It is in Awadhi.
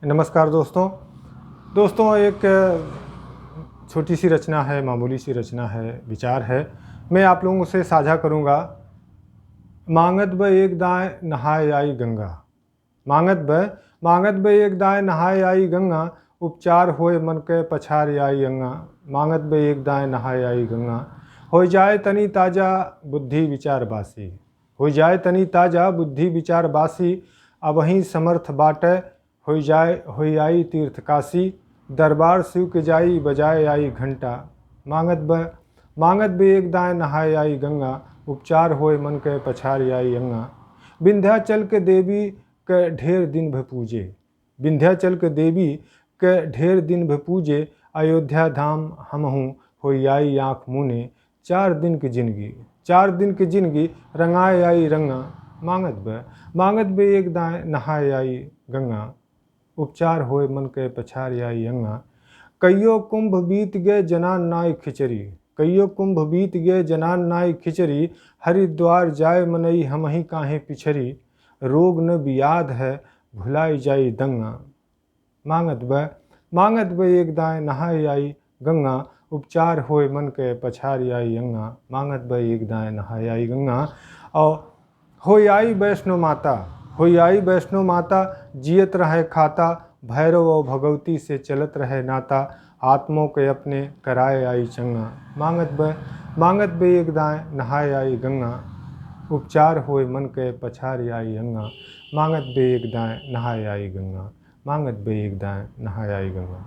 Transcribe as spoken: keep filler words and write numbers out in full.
नमस्कार दोस्तों। दोस्तों, एक छोटी सी रचना है, मामूली सी रचना है, विचार है, मैं आप लोगों से साझा करूँगा। मांगत ब एक दाय नहाय आई गंगा। मांगत ब, मांगत ब एक दाय नहाय आई गंगा, उपचार होय मन के पछार आई अंगा। मांगत ब एक दाय नहाय आई गंगा, होय जाय तनी ताजा बुद्धि विचार बासी। होय जाय तनी ताजा बुद्धि विचार बासी, अबहीं समर्थ बाटे, होई जाय, होई आई तीर्थ काशी, दरबार शिव के जाई, बजाय आई घंटा। मांगत ब, मांगत ब एक दाय नहाय आई गंगा, उपचार होय मन के पछार आई अंगा। विंध्याचल के देवी के ढेर दिन भ पूजे, विंध्याचल के देवी के ढेर दिन भ पूजे, अयोध्या धाम हमहूँ होई आई आँख मूने। चार दिन की जिंदगी, चार दिन की जिंदगी, रंगाय आई रंगा। मांगत ब, मांगत ब एक दाय नहाय आई गंगा, उपचार होय मन के पछार आई अंगा। कइयो कुंभ बीत गए जनान नाय खिचरी, कइयो कुंभ बीत गए जनान नाय खिचरी, हरिद्वार जाय मनई हमही काहे पिछरी, रोग न बियाद है भुलाई जाई दंगा। मांगत ब, मांगत ब एक दाय नहाय आई गंगा, उपचार होय मन के पछार आई अंगा। मांगत ब एक दाय नहाय आई गंगा। और होई आई वैष्णो माता, होई आई वैष्णो माता, जियत रहे खाता, भैरव और भगवती से चलत रहे नाता, आत्मों के अपने कराय आई चंगा। मांगत ब, मांगत ब एक दाय नहाय आई गंगा, उपचार होय मन के पछार आई अंगा। मांगत ब एक दाय नहाय आई गंगा, मांगत ब एक दाय नहाय आई गंगा।